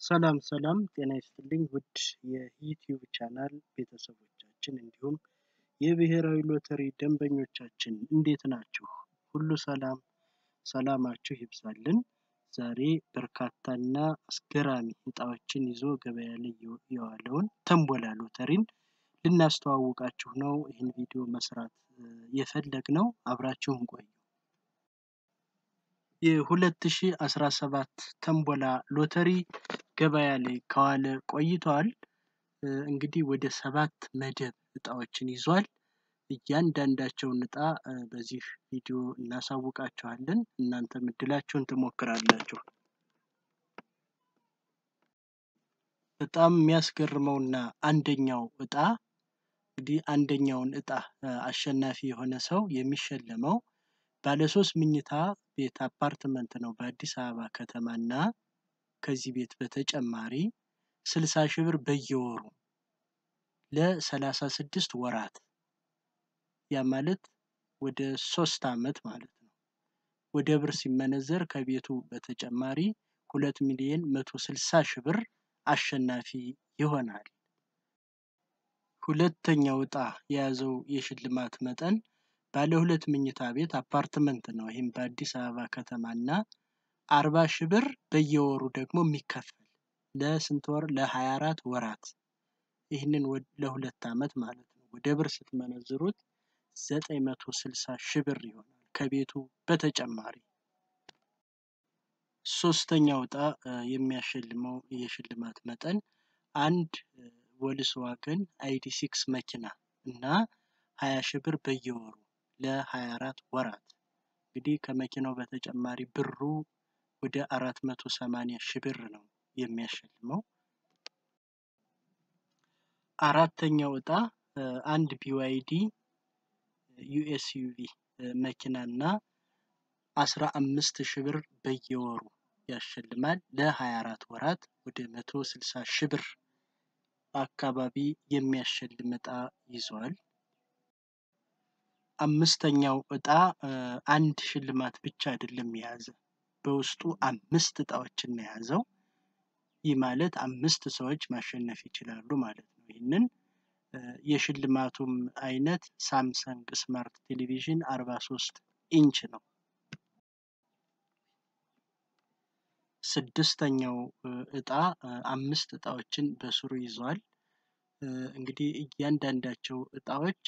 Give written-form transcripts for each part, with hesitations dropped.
ሰላም ሰላም ጤና ይስጥልኝ ውድ የዩቲዩብ ቻናል ቤተሰቦቻችን እንዲሁም የብሔራዊ ሎተሪ ደንበኞቻችን እንዴት ናችሁ? ሁሉ ሰላም ሰላማችሁ ይብዛልን። ዛሬ በርካታና አስገራሚ እጣዎችን ይዞ ገበያ ላይ የዋለውን ተንቦላ ሎተሪን ልናስተዋውቃችሁ ነው። ይህን ቪዲዮ መስራት የፈለግነው አብራችሁን ቆዩ። የ2017 ተንቦላ ሎተሪ ገበያ ላይ ከዋለ ቆይቷል። እንግዲህ ወደ 7 መደብ እጣዎችን ይዟል። እያንዳንዳቸውን እጣ በዚህ ቪዲዮ እናሳውቃችኋለን። እናንተም እድላችሁን ትሞክራላችሁ። በጣም የሚያስገርመውና አንደኛው እጣ እንግዲህ አንደኛውን እጣ አሸናፊ የሆነ ሰው የሚሸለመው ባለ 3 መኝታ ቤት አፓርትመንት ነው በአዲስ አበባ ከተማና ከዚህ ቤት በተጨማሪ 60 ሺህ ብር በየወሩ ለ36 ወራት ያ ማለት ወደ 3 አመት ማለት ነው። ወደ ብር ሲመነዘር ከቤቱ በተጨማሪ 2,160,000 ብር አሸናፊ ይሆናል። ሁለተኛው እጣ የያዘው የሽልማት መጠን ባለ 2 መኝታ ቤት አፓርትመንት ነው። ይህም በአዲስ አበባ ከተማና 40 ሺህ ብር በየወሩ ደግሞ የሚከፈል ለስንት ወር? ለ24 ወራት ይህንን ለሁለት አመት ማለት ነው። ወደ ብር ስትመነዝሩት 960 ሺህ ብር ይሆናል ከቤቱ በተጨማሪ። ሶስተኛው እጣ የሚያሸልመው የሽልማት መጠን አንድ ቮልስዋገን ID6 መኪና እና 20 ሺህ ብር በየወሩ ለ24 ወራት እንግዲህ ከመኪናው በተጨማሪ ብሩ ወደ 480 ሺህ ብር ነው የሚያሸልመው። አራተኛው እጣ አንድ BYD USUV መኪናና 15 ሺህ ብር በየወሩ ያሸልማል። ለ24 ወራት ወደ 160 ሺህ ብር አካባቢ የሚያሸልም እጣ ይዟል። አምስተኛው እጣ አንድ ሽልማት ብቻ አይደለም የያዘ በውስጡ 5 እጣዎችን ነው የያዘው። ይህ ማለት 5 ሰዎች ማሸነፍ ይችላሉ ማለት ነው። ይህንን የሽልማቱም አይነት ሳምሰንግ smart ቴሌቪዥን 43 ኢንች ነው። ስድስተኛው እጣ 5 እጣዎችን በስሩ ይዟል። እንግዲህ እያንዳንዳቸው እጣዎች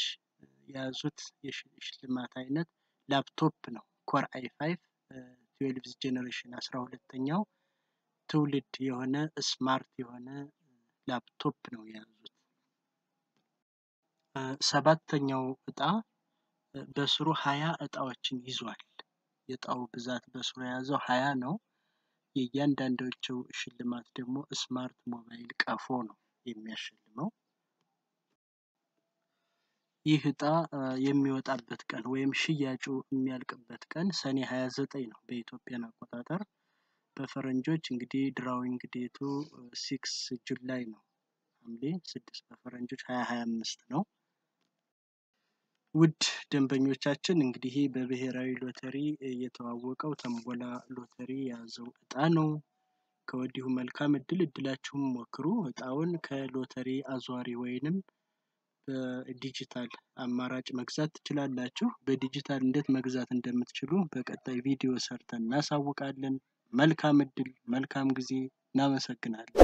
የያዙት የሽልማት አይነት ላፕቶፕ ነው። Core i5 12th generation 12ኛው ትውልድ የሆነ smart የሆነ ላፕቶፕ ነው የያዙት። ሰባተኛው እጣ በስሩ 20 እጣዎችን ይዟል። የእጣው ብዛት በስሩ የያዘው 20 ነው። የእያንዳንዳቸው ሽልማት ደግሞ smart ሞባይል ቀፎ ነው የሚያሸልመው። ይህ እጣ የሚወጣበት ቀን ወይም ሽያጩ የሚያልቅበት ቀን ሰኔ 29 ነው በኢትዮጵያን አቆጣጠር። በፈረንጆች እንግዲህ drawing date ኡ 6 July ነው። ሐምሌ 6 በፈረንጆች 2025 ነው። ውድ ደንበኞቻችን እንግዲህ በብሔራዊ ሎተሪ የተዋወቀው ተንቦላ ሎተሪ የያዘው እጣ ነው። ከወዲሁ መልካም እድል እድላችሁም ሞክሩ። እጣውን ከሎተሪ አዟሪ ወይንም በዲጂታል አማራጭ መግዛት ትችላላችሁ። በዲጂታል እንዴት መግዛት እንደምትችሉ በቀጣይ ቪዲዮ ሰርተን እናሳውቃለን። መልካም እድል፣ መልካም ጊዜ። እናመሰግናለን።